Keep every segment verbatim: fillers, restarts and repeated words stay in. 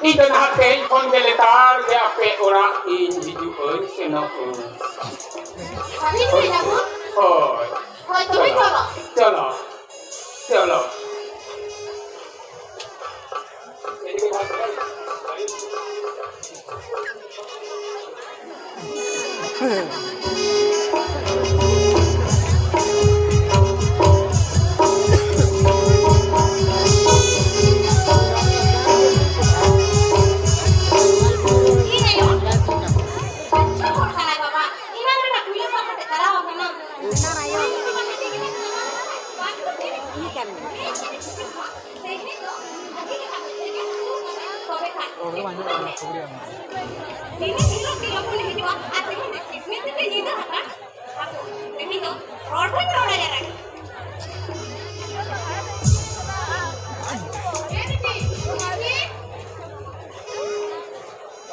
ᱤᱧ ᱫᱚ ᱱᱟᱦᱟᱜ ᱛᱮᱦᱮᱧ ᱠᱷᱚᱱ ᱜᱮ ᱞᱮᱛᱟᱲ ᱜᱮ ᱟᱯᱮ ᱚᱲᱟᱜ ᱤᱧ ᱦᱤᱡᱩᱜ ᱟᱹᱧ ᱥᱮᱱᱚᱜ ᱟᱹᱧ᱾ ᱥᱟᱹᱨᱤ ᱜᱮ ᱵᱟᱹᱵᱩ? ᱦᱳᱭ᱾ ᱦᱳᱭ, ᱛᱚᱵᱮ ᱪᱚᱞᱚ᱾ ᱪᱚᱞᱚ᱾ ᱪᱚᱞᱚ᱾ ᱛᱮᱦᱮᱧ ᱫᱚ ᱟᱹᱰᱤ ᱞᱮᱠᱟᱱ ᱛᱮᱜᱮ ᱛᱚᱵᱮ ᱠᱷᱟᱱ ᱨᱚᱲ ᱫᱚ ᱵᱟᱝ ᱟᱸᱡᱚᱢᱚᱜ ᱠᱟᱱᱟ, ᱠᱷᱩᱵᱽᱨᱤ ᱟᱸᱡᱚᱢᱚᱜ ᱠᱟᱱᱟ᱾ ᱫᱤᱱᱟᱹᱢ ᱦᱤᱞᱳᱜ ᱜᱮ ᱞᱚᱜᱚᱱ ᱞᱮ ᱦᱤᱡᱩᱜᱼᱟ ᱟᱨ ᱛᱮᱦᱮᱧ ᱫᱚ ᱠᱤᱥᱢᱤᱥ ᱛᱮ ᱧᱤᱫᱟᱹ ᱟᱠᱟᱱ᱾ ᱛᱮᱦᱮᱧ ᱫᱚ ᱨᱚᱲ ᱦᱚᱸᱧ ᱨᱚᱲ ᱟᱭᱟ ᱨᱟᱱᱤ᱾ ᱮ ᱵᱤᱴᱤ, ᱮ ᱵᱤᱴᱤ᱾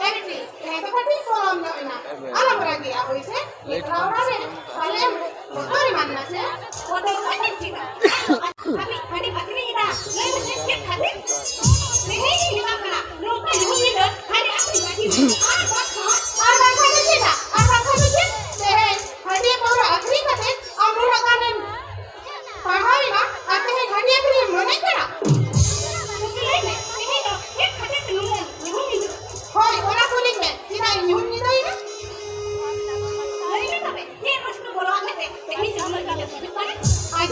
ᱮ ᱵᱤᱴᱤ, ᱛᱮᱦᱮᱧ ᱫᱚ ᱠᱟᱹᱴᱤᱡ ᱠᱚᱢ ᱧᱚᱜ ᱮᱱᱟ᱾ ᱟᱞᱚᱢ ᱨᱟᱹᱜᱤᱜᱼᱟ, ᱦᱳᱭ ᱥᱮ? ᱢᱤᱫ ᱫᱷᱟᱣ ᱨᱮ ᱯᱟᱞᱮᱢ ᱵᱚᱛᱚᱨ ᱮᱢᱟᱱ ᱱᱟ ᱥᱮ? ᱵᱚᱛᱚᱨ ᱫᱚ ᱪᱮᱫ ᱪᱤᱠᱟᱹᱜᱼᱟ? ᱦᱟᱹᱵᱤᱡ ᱦᱟᱺᱰᱤᱢ ᱟᱹᱠᱷᱨᱤᱧ ᱮᱫᱟ᱾ ᱞᱟᱹᱭ ᱢᱮᱥᱮ, ᱪᱮᱫ ᱠᱷᱟᱹᱛᱤᱨ? ᱛᱮᱦᱮᱧ ᱤᱧ ᱢᱮᱛᱟᱢ ᱠᱟᱱᱟ, ᱱᱚᱝᱠᱟ ᱧᱩᱦᱩᱢ ᱧᱤᱫᱟᱹ ᱦᱟᱺᱰᱤ ᱟᱹᱠᱷᱨᱤᱧ ᱵᱟᱹᱜᱤ ᱢᱮ᱾ ᱟᱨ ᱵᱟᱝᱠᱷᱟᱱ, ᱟᱨ ᱵᱟᱝᱠᱷᱟᱱ ᱫᱚ ᱪᱮᱫ? ᱟᱨ ᱵᱟᱝᱠᱷᱟᱱ ᱫᱚ ᱪᱮᱫ? ᱛᱮᱦᱮᱧ ᱦᱟᱺᱰᱤ ᱯᱟᱹᱣᱨᱟᱹ ᱟᱹᱠᱷᱨᱤᱧ ᱠᱟᱛᱮ ᱟᱢ ᱱᱩᱱᱟᱹᱜ ᱜᱟᱱᱮᱢ ᱯᱟᱲᱦᱟᱣ ᱮᱱᱟ ᱟᱨ ᱛᱮᱦᱮᱧ ᱦᱟᱺᱰᱤ ᱟᱹᱠᱷᱨᱤᱧ ᱮᱢ ᱢᱚᱱᱮᱜ ᱠᱟᱱᱟ? ᱜᱚᱢᱠᱮ, ᱞᱟᱹᱭ ᱢᱮ, ᱛᱮᱦᱮᱧ ᱫᱚ ᱪᱮᱫ ᱠᱷᱟᱹᱛᱤᱨ ᱛᱮ ᱱᱩᱱᱟᱹᱜ ᱧᱩᱦᱩᱢ ᱧᱤᱫᱟᱹ? ᱦᱳᱭ, ᱚᱱᱟ ᱠᱩᱞᱤᱧ ᱢᱮ, ᱪᱮᱫᱟᱜ ᱤᱧ ᱧᱩᱦᱩᱢ ᱧᱤᱫᱟᱹᱭᱮᱱᱟ? ᱞᱟᱹᱭ ᱢᱮ ᱛᱚᱵᱮ, ᱪᱮᱫ ᱨᱟᱹᱥᱠᱟᱹ ᱵᱚᱞᱚᱣᱟᱫ ᱢᱮᱛᱮ ᱛᱮᱦᱮᱧ ᱫᱚ ᱱᱩᱱᱟᱹᱜ ᱧᱤᱫᱟᱹ ᱦᱤᱡᱩᱜ ᱠᱟᱱᱟ? ᱟᱡ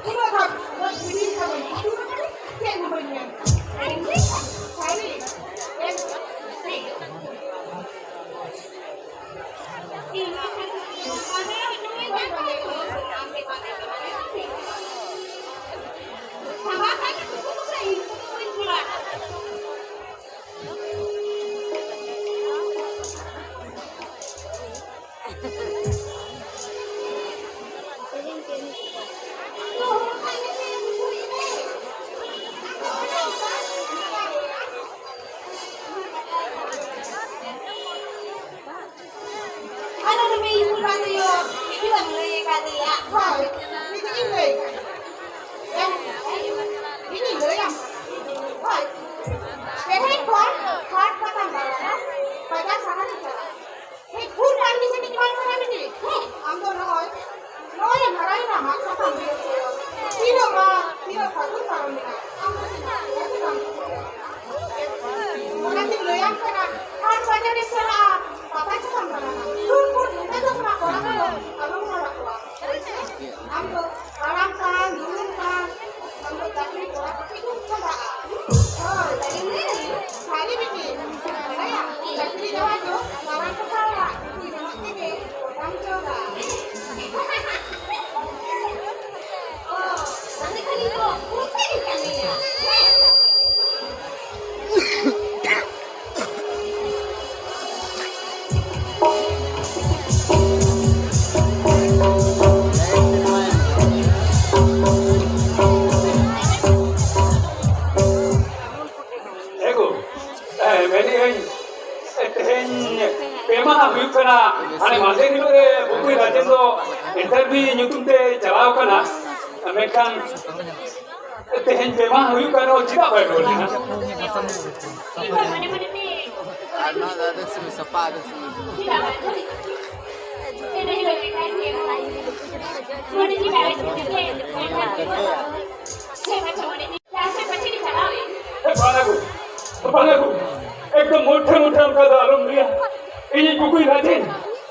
ᱩᱱᱟᱹᱜ ᱫᱷᱟᱣ ᱜᱚᱡ ᱜᱤᱰᱤ ᱠᱟᱫᱟᱧ, ᱤᱧ ᱫᱚ ᱪᱮᱫ ᱦᱚᱸ ᱵᱟᱹᱧ ᱢᱮᱱ ᱠᱟᱫᱟ᱾ ᱥᱟᱹᱨᱤ᱾ ᱟᱫᱚ ᱱᱩᱭ ᱤᱧ ᱵᱟᱵᱟ ᱫᱚᱭᱳ, ᱤᱧ ᱵᱟᱹᱧ ᱞᱟᱹᱭ ᱟᱠᱟᱫᱮᱭᱟ᱾ ᱦᱳᱭ, ᱱᱤᱛᱚᱜ ᱤᱧ ᱞᱟᱹᱭ ᱟᱠᱟᱫᱟ᱾ ᱤᱧᱤᱧ ᱞᱟᱹᱭᱟᱢ ᱠᱟᱱᱟ᱾ ᱦᱳᱭ, ᱛᱮᱦᱮᱧ ᱠᱷᱚᱱ ᱦᱟᱴ ᱯᱟᱛᱟᱢ ᱫᱟᱬᱟᱱᱟ, ᱵᱟᱡᱟᱨ ᱥᱟᱦᱟᱨ ᱮᱢ ᱪᱟᱞᱟᱜᱼᱟ᱾ ᱦᱮᱸ, ᱵᱷᱩᱞ ᱴᱨᱟᱱᱥᱢᱤᱥᱚᱱ ᱤᱧ ᱵᱟᱝ ᱠᱟᱱᱟ ᱵᱤᱴᱤ? ᱦᱮᱸ, ᱟᱢ ᱫᱚ ᱱᱚᱜᱼᱚᱭ, ᱱᱚᱜᱼᱚᱭ ᱮᱢ ᱦᱟᱨᱟᱭᱮᱱᱟ, ᱢᱟᱜ ᱥᱟᱠᱟᱢ ᱵᱤᱞᱟᱹᱛᱤ᱾ ᱛᱤᱱᱟᱹᱜ ᱢᱟ, ᱛᱤᱱᱟᱹᱜ ᱯᱷᱟᱹᱜᱩᱱ ᱯᱟᱨᱚᱢᱮᱱᱟ, ᱟᱢ ᱫᱚ ᱪᱮᱫ ᱦᱚᱸ ᱵᱟᱢ ᱵᱩᱡᱷᱟᱹᱣ ᱫᱟᱲᱮᱭᱟᱜ ᱠᱟᱱᱟ᱾ ᱚᱱᱟᱛᱤᱧ ᱞᱟᱹᱭᱟᱢ ᱠᱟᱱᱟ, ᱦᱟᱴ ᱵᱟᱡᱟᱨ ᱮᱢ ᱪᱟᱞᱟᱜᱼᱟ, ᱯᱟᱛᱟ ᱪᱷᱟᱛᱟᱢ ᱫᱟᱬᱟᱱᱟ᱾ ᱥᱩᱨ ᱠᱚ ᱦᱮᱸᱫᱮ ᱪᱚᱥᱢᱟ ᱠᱚᱲᱟ ᱠᱚᱫᱚ ᱟᱞᱚᱢ ᱨᱚᱲ ᱟᱠᱚᱣᱟ᱾ ᱟᱢ ᱫᱚ ᱛᱟᱲᱟᱢ ᱛᱟᱲᱟᱢ, ᱧᱩᱨᱩᱢ ᱛᱟᱲᱟᱢ, ᱟᱢ ᱫᱚ ᱪᱟᱹᱠᱨᱤ ᱠᱚᱲᱟ ᱠᱚᱴᱷᱮᱱ ᱜᱮᱢ ᱪᱟᱞᱟᱜᱼᱟ᱾ ᱦᱳᱭ, ᱥᱟᱹᱨᱤ ᱵᱤᱴᱤ, ᱵᱟᱲᱟᱭᱟ? ᱪᱟᱹᱠᱨᱤ ᱡᱟᱶᱟᱭ ᱫᱚ ᱢᱟᱨᱟᱝ ᱠᱟᱛᱷᱟ ᱚᱲᱟᱜ, ᱠᱩᱲᱤ ᱡᱚᱱᱚᱜ ᱛᱮᱜᱮ ᱜᱚᱴᱟᱢ ᱪᱚᱜᱟ᱾ ᱚ, ᱟᱞᱮ ᱠᱷᱟᱹᱞᱤ ᱫᱚ ᱠᱩᱲᱤ ᱜᱮ ᱠᱟᱹᱢᱤᱭᱟ᱾ ᱮᱜᱳ, ᱮ, ᱢᱮᱱᱮᱫ ᱟᱹᱧ, ᱮ, ᱛᱮᱦᱮᱧ ᱯᱮ ᱢᱟᱦᱟ ᱦᱩᱭᱩᱜ ᱠᱟᱱᱟ, ᱦᱟᱱᱮ ᱢᱟᱦᱫᱮᱨ ᱦᱤᱞᱳᱜ ᱨᱮ ᱵᱩᱠᱩᱭ ᱨᱟᱡᱮᱱ ᱫᱚ ᱤᱱᱴᱟᱨᱵᱷᱤᱭᱩ ᱧᱩᱛᱩᱢ ᱛᱮ ᱪᱟᱞᱟᱣ ᱠᱟᱱᱟ, ᱢᱮᱱᱠᱷᱟᱱ ᱛᱮᱦᱮᱧ ᱯᱮ ᱢᱟᱦᱟ ᱦᱩᱭᱩᱜ ᱠᱟᱱ ᱨᱮᱦᱚᱸ ᱪᱮᱫᱟᱜ ᱵᱟᱭ ᱨᱩᱣᱟᱹᱲ ᱞᱮᱱᱟ? ᱟᱨ ᱱᱚᱣᱟ ᱫᱚ ᱟᱫᱚ ᱥᱩᱢᱤ ᱥᱟᱯᱟ ᱟᱫᱚ ᱥᱩᱢᱤ᱾ ᱮ, ᱵᱟᱝ ᱟᱹᱜᱩ, ᱵᱟᱝ ᱟᱹᱜᱩ᱾ ᱮᱠᱫᱚᱢ ᱢᱚᱴᱷᱮ ᱢᱚᱴᱷᱮ ᱚᱱᱠᱟ ᱫᱚ ᱟᱞᱚᱢ ᱞᱟᱹᱭᱟ᱾ ᱤᱧᱤᱡ ᱵᱩᱠᱩᱭ ᱨᱟᱡᱮᱱ,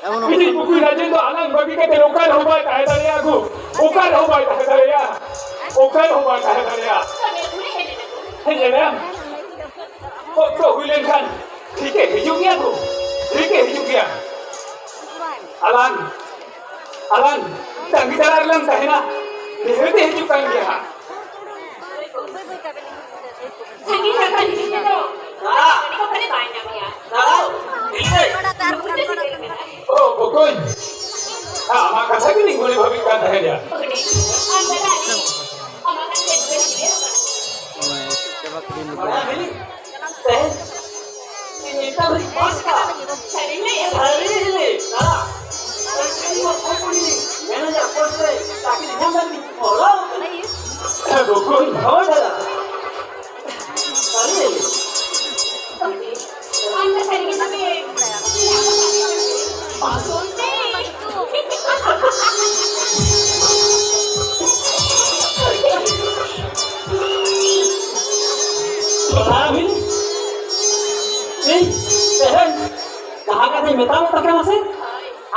ᱵᱤᱡᱤ ᱯᱩᱠᱷᱨᱤ ᱨᱟᱡᱮᱱ ᱫᱚ ᱟᱞᱟᱝ ᱵᱟᱹᱜᱤ ᱠᱟᱛᱮ ᱚᱠᱟ ᱨᱮᱦᱚᱸ ᱵᱟᱭ ᱛᱟᱦᱮᱸ ᱫᱟᱲᱮᱭᱟᱜᱼᱟ ᱜᱳ, ᱚᱠᱟ ᱨᱮᱦᱚᱸ ᱵᱟᱭ ᱛᱟᱦᱮᱸ ᱫᱟᱲᱮᱭᱟᱜᱼᱟ, ᱚᱠᱟ ᱨᱮᱦᱚᱸ ᱵᱟᱭ ᱛᱟᱦᱮᱸ ᱫᱟᱲᱮᱭᱟᱜᱼᱟ᱾ ᱦᱮᱡ ᱮᱱᱟᱢ? ᱚᱠᱛᱚ ᱦᱩᱭ ᱞᱮᱱᱠᱷᱟᱱ ᱴᱷᱤᱠᱮ ᱦᱤᱡᱩᱜ ᱜᱮᱭᱟ ᱜᱳ, ᱴᱷᱤᱠᱮ ᱦᱤᱡᱩᱜ ᱜᱮᱭᱟ᱾ ᱟᱞᱟᱝ, ᱟᱞᱟᱝ ᱛᱟᱺᱜᱤ ᱛᱟᱲᱟᱜ ᱨᱮᱞᱟᱝ ᱛᱟᱦᱮᱱᱟ, ᱱᱤᱦᱟᱹᱛᱮ ᱦᱤᱡᱩᱜ ᱠᱟᱱ ᱜᱮᱭᱟ ᱦᱟᱸᱜ᱾ ᱥᱟᱺᱜᱤᱧ ᱟᱠᱟᱱ ᱜᱤᱫᱽᱨᱟᱹ ᱫᱚ ᱫᱟᱫᱟ᱾ ᱚᱠᱟ ᱠᱚᱨᱮ ᱵᱟᱭ ᱧᱟᱢᱮᱭᱟ᱾ ᱫᱟᱫᱟ, ᱦᱤᱞᱤ᱾ ᱚ, ᱵᱚᱠᱚᱧ᱾ ᱟᱢᱟᱜ ᱠᱟᱛᱷᱟ ᱜᱮᱞᱤᱧ ᱜᱩᱞᱤ ᱵᱷᱟᱹᱵᱤᱜ ᱠᱟᱱ ᱛᱟᱦᱮᱸᱫ ᱭᱟ᱾ ᱟᱢ ᱫᱟᱫᱟ, ᱟᱢᱟᱜ ᱠᱟᱛᱷᱟ ᱜᱮ ᱵᱟᱹᱧ ᱵᱩᱡᱷᱟᱹᱣ ᱠᱟᱱᱟ᱾ ᱵᱟᱲᱟᱭᱟ ᱦᱤᱞᱤ? ᱛᱮᱦᱮᱧ ᱤᱧ ᱢᱤᱫᱴᱟᱝ ᱦᱚᱲᱤᱧ ᱯᱟᱥ ᱠᱟᱜᱼᱟ᱾ ᱥᱟᱹᱨᱤᱢ ᱞᱟᱹᱭᱮᱫᱼᱟ? ᱥᱟᱹᱨᱤ ᱦᱤᱞᱤ, ᱫᱟᱫᱟ᱾ ᱢᱮᱱᱮᱡᱟᱨ ᱯᱳᱥᱴ ᱨᱮ ᱪᱟᱹᱠᱨᱤ ᱧᱟᱢ ᱞᱟᱹᱜᱤᱫ ᱦᱚᱞᱟ ᱩᱛᱟᱹᱨ᱾ ᱦᱮᱸ, ᱵᱚᱠᱚᱧ᱾ ᱦᱳᱭ, ᱫᱟᱫᱟ᱾ ᱥᱟᱹᱨᱤ ᱦᱤᱞᱤ᱾ ᱟᱢ ᱫᱚ ᱥᱟᱹᱨᱤ ᱜᱮ ᱛᱚᱵᱮ᱾ ᱟᱥᱚᱞ ᱛᱮ᱾ ᱫᱟᱫᱟ, ᱤᱧ ᱛᱮᱦᱮᱧ ᱡᱟᱦᱟᱸ ᱠᱟᱛᱷᱟᱧ ᱢᱮᱛᱟᱢ ᱠᱟᱱᱟ ᱥᱮ,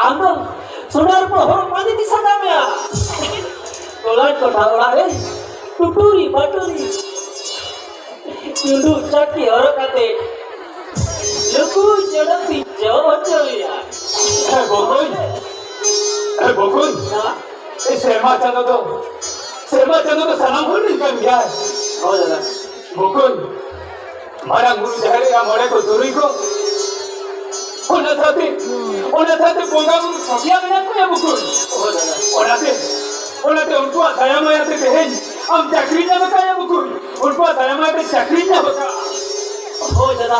ᱟᱢ ᱫᱚ ᱥᱚᱱᱟ ᱨᱩᱯᱟᱹ ᱦᱚᱨᱚᱜ ᱵᱟᱸᱫᱮ ᱛᱮ ᱥᱟᱡᱟᱣ ᱢᱮᱭᱟ᱾ ᱴᱚᱞᱟ ᱴᱚᱴᱷᱟ ᱚᱲᱟᱜ ᱨᱮ ᱴᱩᱴᱩᱨᱤ ᱵᱟᱴᱩᱨᱤ ᱪᱩᱰᱩ ᱪᱟᱹᱴᱠᱤ ᱦᱚᱨᱚᱜ ᱠᱟᱛᱮ ᱞᱩᱠᱩ ᱪᱮᱬᱮ ᱛᱤᱧ ᱡᱚ ᱦᱚᱪᱚᱭᱟ᱾ ᱮ ᱵᱚᱠᱚᱧ, ᱮ ᱵᱚᱠᱚᱧ, ᱦᱮᱸ? ᱮ ᱥᱮᱨᱢᱟ ᱪᱟᱸᱫᱚ ᱫᱚ, ᱥᱮᱨᱢᱟ ᱪᱟᱸᱫᱚ ᱫᱚ ᱥᱟᱱᱟᱢ ᱦᱚᱲ ᱨᱮᱱ ᱠᱟᱱ ᱜᱮᱭᱟᱭ᱾ ᱦᱳᱭ ᱫᱟᱫᱟ᱾ ᱵᱚᱠᱚᱧ, ᱢᱟᱨᱟᱝ ᱵᱩᱨᱩ ᱡᱟᱦᱮᱨ ᱟᱭᱳ ᱢᱚᱬᱮ ᱠᱚ ᱛᱩᱨᱩᱭ ᱠᱚ, ᱚᱱᱟ ᱥᱟᱶᱛᱮ, ᱚᱱᱟ ᱥᱟᱶᱛᱮ ᱵᱚᱸᱜᱟ ᱵᱩᱨᱩ ᱥᱚᱠᱷᱤᱭᱟ ᱢᱮᱱᱟᱜ ᱠᱚᱣᱟ ᱵᱚᱠᱚᱧ᱾ ᱦᱳᱭ ᱫᱟᱫᱟ᱾ ᱚᱱᱟᱛᱮ, ᱚᱱᱟᱛᱮ ᱩᱱᱠᱩᱣᱟᱜ ᱫᱟᱭᱟ ᱢᱟᱭᱟ ᱛᱮ ᱛᱮᱦᱮᱧ ᱟᱢ ᱪᱟᱹᱠᱨᱤ ᱧᱟᱢ ᱟᱠᱟᱫᱼᱟ ᱵᱚᱠᱚᱧ᱾ ᱩᱱᱠᱩᱣᱟᱜ ᱫᱟᱭᱟ ᱢᱟᱭᱟ ᱛᱮ ᱪᱟᱹᱠᱨᱤ ᱧᱟᱢ ᱟᱠᱟᱫᱼᱟ᱾ ᱦᱳᱭ ᱫᱟᱫᱟ,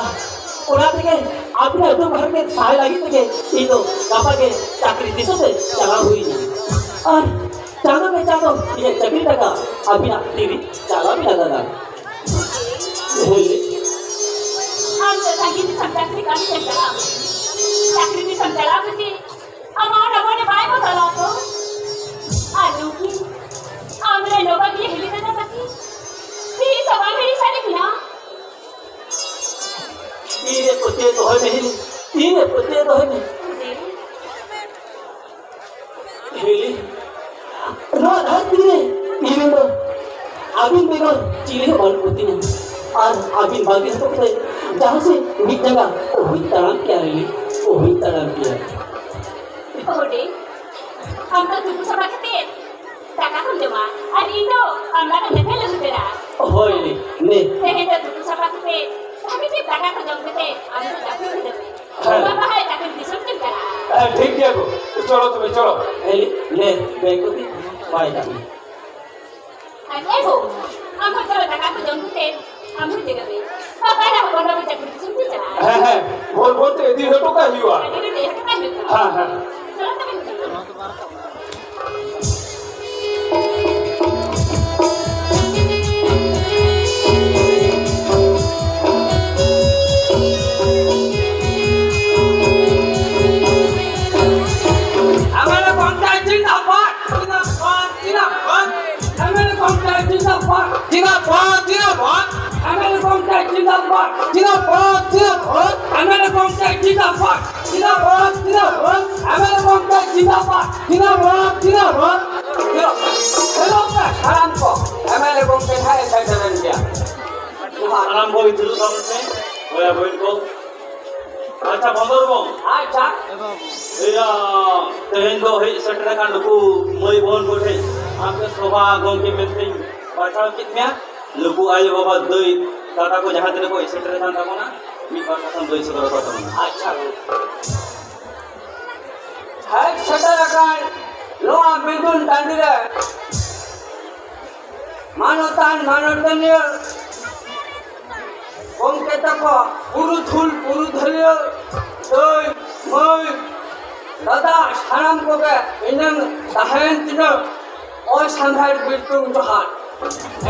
ᱚᱱᱟ ᱛᱮᱜᱮ ᱟᱹᱵᱤᱱᱟᱜ ᱫᱩᱠ ᱦᱟᱨᱠᱮᱛ ᱥᱟᱦᱟᱭ ᱞᱟᱹᱜᱤᱫ ᱛᱮᱜᱮ ᱤᱧ ᱫᱚ ᱜᱟᱯᱟ ᱜᱮ ᱪᱟᱹᱠᱨᱤ ᱫᱤᱥᱚᱢ ᱛᱮ ᱪᱟᱞᱟᱣ ᱦᱩᱭ ᱤᱧᱟ᱾ ᱟᱨ ᱪᱟᱸᱫᱚ ᱠᱮ ᱪᱟᱸᱫᱚ ᱤᱧᱟᱹᱜ ᱪᱟᱹᱠᱨᱤ ᱴᱟᱠᱟ ᱟᱹᱵᱤᱱᱟᱜ ᱛᱤᱨᱮ ᱪᱟᱞᱟᱣ ᱢᱮᱱᱟᱜ ᱫᱟᱫᱟ᱾ ᱦᱳᱭ᱾ ᱟᱢ ᱫᱚ ᱥᱟᱺᱜᱤᱧ ᱫᱤᱥᱚᱢ ᱪᱟᱹᱠᱨᱤ ᱠᱟᱹᱢᱤ ᱛᱮᱢ ᱪᱟᱞᱟᱜᱼᱟ᱾ ᱪᱟᱹᱠᱨᱤ ᱫᱤᱥᱚᱢ ᱪᱟᱞᱟᱣ ᱠᱟᱛᱮ ᱟᱢᱟᱜ ᱦᱚᱲᱢᱚ ᱨᱮ ᱵᱟᱭ ᱵᱚᱫᱚᱞᱟ ᱛᱚ? ᱟᱨ ᱱᱩᱠᱤᱱ ᱟᱢ ᱨᱮ ᱱᱚᱝᱠᱟ ᱜᱮ ᱦᱤᱞᱤ ᱠᱟᱱᱟ ᱛᱟᱹᱠᱤᱱ? ᱛᱤᱥ ᱦᱚᱸ ᱵᱟᱝ ᱦᱤᱲᱤᱧ ᱥᱟᱹᱨᱤ ᱠᱤᱱᱟ? ᱛᱤᱨᱮ ᱯᱟᱹᱛᱭᱟᱹᱣ ᱫᱚᱦᱚᱭ ᱢᱮ ᱦᱤᱞᱤ, ᱛᱤᱨᱮ ᱯᱟᱹᱛᱭᱟᱹᱣ ᱫᱚᱦᱚᱭ ᱢᱮ᱾ ᱟᱹᱵᱤᱱ ᱵᱮᱜᱚᱨ ᱪᱤᱞᱤ ᱦᱚᱸ ᱵᱟᱹᱱᱩᱜ ᱠᱚᱛᱤᱧᱟ᱾ ᱟᱨ ᱟᱹᱵᱤᱱ ᱵᱟᱹᱜᱤ ᱦᱚᱴᱚ ᱠᱟᱛᱮ ᱡᱟᱦᱟᱸ ᱥᱮᱫ ᱢᱤᱫ ᱡᱟᱸᱜᱟ ᱚᱦᱚᱧ ᱛᱟᱲᱟᱢ ᱠᱮᱭᱟ ᱞᱤᱞᱤ, ᱚᱦᱚᱧ ᱛᱟᱲᱟᱢ ᱠᱮᱭᱟ᱾ ᱦᱳᱰᱮ, ᱟᱢ ᱫᱚ ᱛᱩᱯᱩ ᱥᱟᱯᱷᱟ ᱠᱟᱛᱮ ᱫᱟᱠᱟ ᱠᱚᱢ ᱡᱚᱢᱟ, ᱟᱨ ᱤᱧ ᱫᱚ ᱟᱢ ᱞᱟᱜᱟᱱ ᱧᱮᱯᱮᱞ ᱟᱹᱜᱩ ᱩᱛᱟᱹᱨᱟ᱾ ᱦᱳᱭ ᱞᱤ, ᱱᱮ᱾ ᱛᱮᱦᱮᱧ ᱫᱚ ᱛᱩᱯᱩ ᱥᱟᱯᱷᱟ ᱠᱟᱛᱮ ᱵᱷᱟᱜᱮ ᱴᱷᱤᱠ ᱫᱟᱠᱟ ᱠᱚ ᱡᱚᱢ ᱠᱟᱛᱮ ᱟᱢ ᱫᱚ ᱡᱟᱹᱯᱤᱫ ᱠᱮᱫᱟᱢ᱾ ᱦᱮᱸ᱾ ᱵᱟᱵᱟ ᱦᱚᱸ ᱡᱟᱹᱯᱤᱫ ᱫᱤᱥᱚᱢ ᱛᱮᱢ ᱪᱟᱞᱟᱜᱼᱟ᱾ ᱦᱮᱸ, ᱴᱷᱤᱠ ᱜᱮᱭᱟ ᱜᱳ, ᱪᱚᱞᱚ ᱛᱚᱵᱮ, ᱪᱚᱞᱚ᱾ ᱮ ᱞᱤ, ᱱᱮ, ᱵᱮᱜᱽ ᱠᱚ ᱛᱤᱧ ᱵᱟᱭ ᱠᱟᱜ ᱢᱮ᱾ ᱟᱨ ᱮ ᱜᱳ, ᱟᱢ ᱦᱚᱸ ᱪᱚᱞᱚ ᱫᱟᱠᱟ ᱠᱚ ᱡᱚᱢ ᱠᱟᱛᱮ ᱟᱢ ᱦᱚᱸ ᱡᱤᱨᱟᱹᱜ ᱢᱮ᱾ ᱵᱟᱵᱟ ᱦᱚᱸ ᱦᱚᱯᱚᱱ ᱵᱟᱹᱵᱩ ᱡᱟᱹᱯᱤᱫ ᱫᱤᱥᱚᱢ ᱛᱮ ᱪᱟᱞᱟᱜᱼᱟ᱾ ᱦᱮᱸ, ᱦᱮᱸ, ᱵᱷᱳᱨ ᱵᱷᱳᱨ ᱛᱮ ᱤᱫᱤ ᱦᱚᱴᱚ ᱠᱟᱜ ᱦᱩᱭᱩᱜᱼᱟ᱾ ᱤᱫᱤ ᱦᱚᱴᱚ ᱠᱟᱜ ᱦᱩᱭᱩᱜᱼᱟ᱾ ᱦᱮᱸ, ᱦᱮᱸ᱾ ᱪᱚᱞᱚ ᱛᱚᱵᱮ ᱱᱤᱛᱚᱜ ᱫᱚ᱾ ᱮᱢ ᱮᱞ ᱮ ᱜᱚᱢᱠᱮ ᱡᱤᱱᱫᱟᱵᱟᱫ, ᱡᱤᱱᱫᱟᱵᱟᱫ, ᱡᱤᱱᱫᱟᱵᱟᱫ᱾ ᱮᱢ ᱮᱞ ᱮ ᱜᱚᱢᱠᱮ ᱡᱤᱱᱫᱟᱵᱟᱫ, ᱡᱤᱱᱫᱟᱵᱟᱫ, ᱡᱤᱱᱫᱟᱵᱟᱫ᱾ ᱮᱢ ᱮᱞ ᱮ ᱜᱚᱢᱠᱮ ᱡᱤᱱᱫᱟᱵᱟᱫ, ᱡᱤᱱᱫᱟᱵᱟᱫ, ᱡᱤᱱᱫᱟᱵᱟᱫ᱾ ᱮᱢ ᱮᱞ ᱮ ᱜᱚᱢᱠᱮ ᱡᱤᱱᱫᱟᱵᱟᱫ, ᱡᱤᱱᱫᱟᱵᱟᱫ, ᱡᱤᱱᱫᱟᱵᱟᱫ᱾ ᱮᱢ ᱮᱞ ᱮ ᱜᱚᱢᱠᱮ ᱡᱤᱱᱫᱟᱵᱟᱫ, ᱡᱤᱱᱫᱟᱵᱟᱫ, ᱡᱤᱱᱫᱟᱵᱟᱫ᱾ ᱠᱷᱮᱞᱳᱰ ᱯᱮ ᱦᱟᱲᱟᱢ ᱠᱚ, ᱮᱢ ᱮᱞ ᱮ ᱜᱚᱢᱠᱮ ᱱᱟᱦᱟᱜ ᱮ ᱥᱮᱴᱮᱨᱮᱱ ᱜᱮᱭᱟ᱾ ᱡᱚᱦᱟᱨ᱾ ᱦᱟᱲᱟᱢ ᱠᱚ ᱫᱩᱲᱩᱵ ᱛᱟᱵᱚᱱ ᱯᱮ, ᱵᱚᱭᱦᱟ ᱵᱚᱭᱤᱱ ᱠᱚ᱾ ᱟᱪᱪᱷᱟ, ᱵᱚᱱᱫᱚᱨ ᱵᱚᱱ᱾ ᱟᱪᱪᱷᱟ᱾ ᱤᱭᱟᱹ, ᱛᱮᱦᱮᱧ ᱫᱚ ᱦᱮᱡ ᱥᱮᱴᱮᱨ ᱟᱠᱟᱱ ᱱᱩᱠᱩ ᱢᱟᱹᱭ ᱵᱚᱱ ᱠᱚ ᱴᱷᱮᱱ ᱟᱢ ᱴᱷᱮᱱ ᱥᱚᱵᱷᱟ ᱜᱚᱢᱠᱮ ᱢᱮᱱᱛᱮᱧ ᱵᱟᱪᱷᱟᱣ ᱠᱮᱫ ᱢᱮᱭᱟ᱾ ᱱᱩᱠᱩ ᱟᱭᱳ ᱵᱟᱵᱟ ᱫᱟᱹᱭ ᱫᱟᱫᱟ ᱠᱚ ᱡᱟᱦᱟᱸ ᱛᱤᱱᱟᱹᱜ ᱠᱚ ᱦᱮᱡ ᱥᱮᱴᱮᱨ ᱟᱠᱟᱱ ᱛᱟᱵᱚᱱᱟ, ᱢᱤᱫ ᱵᱟᱨ ᱠᱟᱛᱷᱟᱢ ᱞᱟᱹᱭ ᱥᱚᱫᱚᱨ ᱟᱠᱚ ᱛᱟᱵᱚᱱᱟ᱾ ᱟᱪᱪᱷᱟ᱾ ᱦᱮᱡ ᱥᱮᱴᱮᱨ ᱟᱠᱟᱱ ᱱᱚᱣᱟ ᱢᱤᱫᱩᱱ ᱴᱟᱺᱰᱤ ᱨᱮ ᱢᱟᱱᱚᱛᱟᱱ ᱢᱟᱱᱚᱛᱟᱱᱤᱭᱟᱹ ᱜᱚᱢᱠᱮ ᱛᱟᱠᱚ, ᱯᱩᱨᱩᱫᱷᱩᱞ ᱯᱩᱨᱩᱫᱷᱩᱞᱤᱭᱟᱹ, ᱫᱟᱹᱭ, ᱢᱟᱹᱭ, ᱫᱟᱫᱟ, ᱥᱟᱱᱟᱢ ᱠᱚᱜᱮ ᱤᱧᱟᱹᱝ ᱛᱟᱦᱮᱸᱭᱮᱱ ᱛᱤᱧᱟᱹ ᱚᱥᱟᱱᱫᱷᱟᱲ ᱵᱤᱨᱛᱩᱝ ᱡᱚᱦᱟᱨ᱾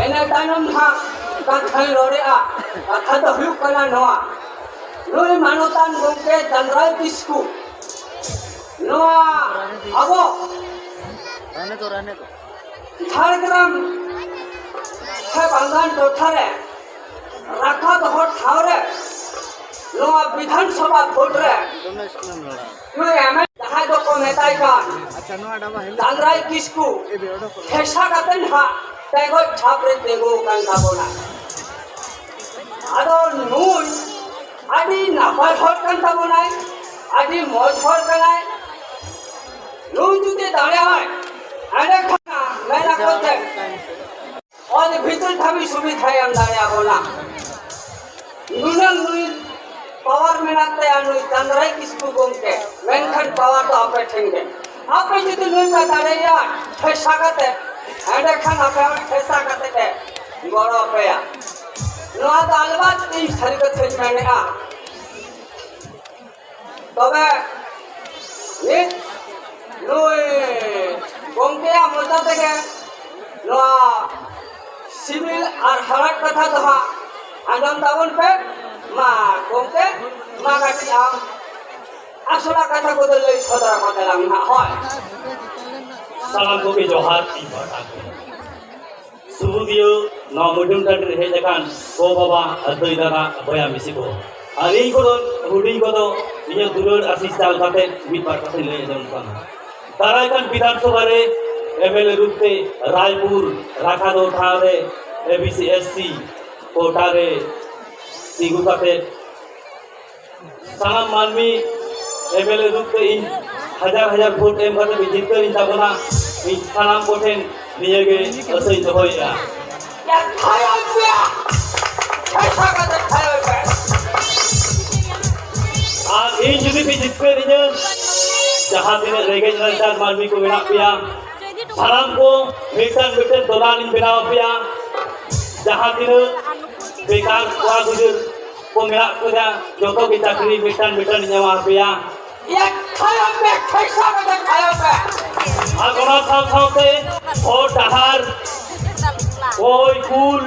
ᱤᱱᱟᱹ ᱛᱟᱭᱱᱚᱢ ᱱᱟᱦᱟᱜ ᱠᱟᱛᱷᱟᱧ ᱨᱚᱲᱮᱫᱼᱟ᱾ ᱠᱟᱛᱷᱟ ᱫᱚ ᱦᱩᱭᱩᱜ ᱠᱟᱱᱟ ᱱᱚᱣᱟ, ᱱᱩᱭ ᱢᱟᱱᱚᱛᱟᱱ ᱜᱚᱢᱠᱮ ᱪᱟᱸᱫᱽᱨᱟᱭ ᱠᱤᱥᱠᱩ ᱱᱚᱣᱟ ᱟᱵᱚ ᱡᱷᱟᱲᱜᱨᱟᱢ ᱥᱮ ᱵᱟᱝᱜᱟᱱ ᱴᱚᱴᱷᱟ ᱨᱮ ᱨᱟᱠᱷᱟ ᱫᱚᱦᱚ ᱴᱷᱟᱶ ᱨᱮ ᱱᱚᱣᱟ ᱵᱤᱫᱷᱟᱱ ᱥᱚᱵᱷᱟ ᱵᱷᱳᱴ ᱨᱮ ᱱᱩᱭ ᱮᱢ ᱮᱞ ᱮ ᱡᱟᱦᱟᱸᱭ ᱫᱚᱠᱚ ᱢᱮᱛᱟᱭ ᱠᱟᱱ ᱪᱟᱸᱫᱽᱨᱟᱭ ᱠᱤᱥᱠᱩ ᱴᱷᱮᱥᱟ ᱠᱟᱛᱮ ᱱᱟᱦᱟᱜ ᱛᱮᱜᱚᱡ ᱪᱷᱟᱯ ᱨᱮ ᱛᱤᱸᱜᱩ ᱟᱠᱟᱱ ᱛᱟᱵᱚᱱᱟ᱾ ᱟᱫᱚ ᱱᱩᱭ ᱟᱹᱰᱤ ᱱᱟᱯᱟᱭ ᱦᱚᱲ ᱠᱟᱱ ᱛᱟᱵᱚᱱᱟᱭ, ᱟᱹᱰᱤ ᱢᱚᱡᱽ ᱦᱚᱲ ᱠᱟᱱᱟᱭ᱾ ᱱᱩᱭ ᱡᱩᱫᱤ ᱫᱟᱲᱮᱭᱟᱜᱼᱟᱭ, ᱮᱸᱰᱮᱠᱷᱟᱱ ᱢᱮᱱ ᱟᱠᱚ ᱪᱮᱫ, ᱚᱛ ᱵᱷᱤᱛᱤᱨ ᱫᱷᱟᱹᱵᱤᱡ ᱥᱩᱵᱤᱫᱷᱟᱭ ᱮᱢ ᱫᱟᱲᱮᱭᱟᱵᱚᱱᱟ᱾ ᱱᱩᱱᱟᱹᱝ ᱱᱩᱭ ᱯᱟᱣᱟᱨ ᱢᱮᱱᱟᱜ ᱛᱟᱭᱟ ᱱᱩᱭ ᱪᱟᱸᱫᱽᱨᱟᱭ ᱠᱤᱥᱠᱩ ᱜᱚᱢᱠᱮ, ᱢᱮᱱᱠᱷᱟᱱ ᱯᱟᱣᱟᱨ ᱫᱚ ᱟᱯᱮ ᱴᱷᱮᱱ ᱜᱮ᱾ ᱟᱯᱮ ᱡᱩᱫᱤ ᱱᱩᱭ ᱯᱮ ᱫᱟᱲᱮᱭᱟᱭᱟ ᱴᱷᱮᱥᱟ ᱠᱟᱛᱮ, ᱮᱸᱰᱮᱠᱷᱟᱱ ᱟᱯᱮ ᱦᱚᱸ ᱴᱷᱮᱥᱟ ᱠᱟᱛᱮ ᱯᱮ ᱜᱚᱲᱚ ᱟᱯᱮᱭᱟ᱾ ᱱᱚᱣᱟ ᱫᱚ ᱟᱞᱵᱟᱛ ᱤᱧ ᱥᱟᱹᱨᱤ ᱠᱟᱛᱷᱟᱧ ᱢᱮᱱᱮᱫᱼᱟ᱾ ᱛᱚᱵᱮ ᱱᱤᱛ ᱱᱩᱭ ᱜᱚᱢᱠᱮᱭᱟᱜ ᱢᱚᱪᱟ ᱛᱮᱜᱮ ᱱᱚᱣᱟ ᱥᱤᱵᱤᱞ ᱟᱨ ᱦᱟᱲᱦᱟᱫ ᱠᱟᱛᱷᱟ ᱫᱚ ᱦᱟᱸᱜ ᱟᱸᱡᱚᱢ ᱛᱟᱵᱚᱱ ᱯᱮ᱾ ᱢᱟ ᱜᱚᱢᱠᱮ, ᱢᱟ ᱠᱟᱹᱴᱤᱡ ᱟᱢ ᱟᱥᱚᱞᱟᱜ ᱠᱟᱛᱷᱟ ᱠᱚᱫᱚ ᱞᱟᱹᱭ ᱥᱚᱫᱚᱨ ᱟᱠᱚ ᱛᱟᱞᱟᱝ ᱢᱮ ᱦᱟᱸᱜ, ᱦᱳᱭ᱾ ᱥᱟᱱᱟᱢ ᱠᱚᱜᱮ ᱡᱚᱦᱟᱨ ᱤᱧ ᱯᱟᱦᱴᱟ ᱠᱷᱚᱱ᱾ ᱥᱩᱵᱩᱫᱤᱭᱟᱹ ᱱᱚᱣᱟ ᱢᱩᱰᱩᱢ ᱴᱟᱺᱰᱤ ᱨᱮ ᱦᱮᱡ ᱟᱠᱟᱱ ᱜᱚ ᱵᱟᱵᱟ ᱟᱨ ᱫᱟᱹᱭ ᱫᱟᱫᱟ ᱵᱚᱭᱦᱟ ᱢᱤᱥᱤ ᱠᱚ, ᱟᱨ ᱤᱧ ᱠᱚᱫᱚ ᱦᱩᱰᱤᱧ ᱠᱚᱫᱚ ᱤᱧᱟᱹᱜ ᱫᱩᱞᱟᱹᱲ ᱟᱥᱤᱥ ᱪᱟᱞ ᱠᱟᱛᱮ ᱢᱤᱫ ᱵᱟᱨ ᱠᱟᱛᱷᱟᱧ ᱞᱟᱹᱭ ᱟᱸᱡᱚᱢ ᱠᱟᱱᱟ᱾ ᱫᱟᱨᱟᱭ ᱠᱟᱱ ᱵᱤᱫᱷᱟᱱ ᱥᱚᱵᱷᱟ ᱨᱮ ᱮᱢ ᱮᱞ ᱮ ᱨᱩᱯ ᱛᱮ ᱨᱟᱭᱯᱩᱨ ᱨᱟᱠᱷᱟ ᱫᱚ ᱴᱷᱟᱶ ᱨᱮ A B C S C ᱠᱳᱴᱟ ᱨᱮ ᱛᱤᱸᱜᱩ ᱠᱟᱛᱮ ᱥᱟᱱᱟᱢ ᱢᱟᱹᱱᱢᱤ ᱮᱢ ᱮᱞ ᱮ ᱨᱩᱯ ᱛᱮ ᱤᱧ ᱦᱟᱡᱟᱨ ᱦᱟᱡᱟᱨ ᱵᱷᱳᱴ ᱮᱢ ᱠᱟᱛᱮ ᱯᱮ ᱡᱤᱛᱠᱟᱹᱨᱤᱧ ᱛᱟᱵᱚᱱᱟ᱾ ᱤᱧ ᱥᱟᱱᱟᱢ ᱠᱚᱴᱷᱮᱱ ᱱᱤᱭᱟᱹᱜᱮ ᱟᱹᱥᱟᱹᱧ ᱫᱚᱦᱚᱭᱮᱫᱼᱟ᱾ ᱭᱟ, ᱛᱷᱟᱭᱚ ᱯᱮ᱾ ᱯᱚᱭᱥᱟ ᱠᱟᱛᱮ ᱛᱷᱟᱭᱚ ᱯᱮ᱾ ᱟᱨ ᱤᱧ ᱡᱩᱫᱤ ᱯᱮ ᱡᱤᱛᱠᱟᱹᱨᱤᱧᱟᱹ, ᱡᱟᱦᱟᱸ ᱛᱤᱱᱟᱹᱜ ᱨᱮᱸᱜᱮᱡ ᱱᱟᱪᱟᱨ ᱢᱟᱹᱱᱢᱤ ᱠᱚ ᱢᱮᱱᱟᱜ ᱯᱮᱭᱟ, ᱥᱟᱱᱟᱢ ᱠᱚ ᱢᱤᱫᱴᱟᱝ ᱢᱤᱫᱴᱟᱝ ᱫᱚᱞᱟᱱ ᱤᱧ ᱵᱮᱱᱟᱣ ᱟᱯᱮᱭᱟ᱾ ᱡᱟᱦᱟᱸ ᱛᱤᱱᱟᱹᱜ ᱵᱮᱠᱟᱨ ᱠᱚᱲᱟ ᱜᱤᱫᱟᱹᱨ ᱠᱚ ᱢᱮᱱᱟᱜ ᱠᱚᱣᱟ, ᱡᱚᱛᱚ ᱜᱮ ᱪᱟᱹᱠᱨᱤ ᱢᱤᱫᱴᱟᱝ ᱢᱤᱫᱴᱟᱝ ᱤᱧ ᱮᱢᱟ ᱯᱮᱭᱟ᱾ ᱭᱟ, ᱛᱷᱟᱭᱚ ᱯᱮ, ᱯᱚᱭᱥᱟ ᱠᱟᱛᱮ ᱛᱷᱟᱭᱚ ᱯᱮ᱾ ᱟᱨ ᱚᱱᱟ ᱥᱟᱶ ᱥᱟᱶᱛᱮ ᱦᱚᱨ ᱰᱟᱦᱟᱨ, ᱠᱚᱭ ᱠᱩᱞ,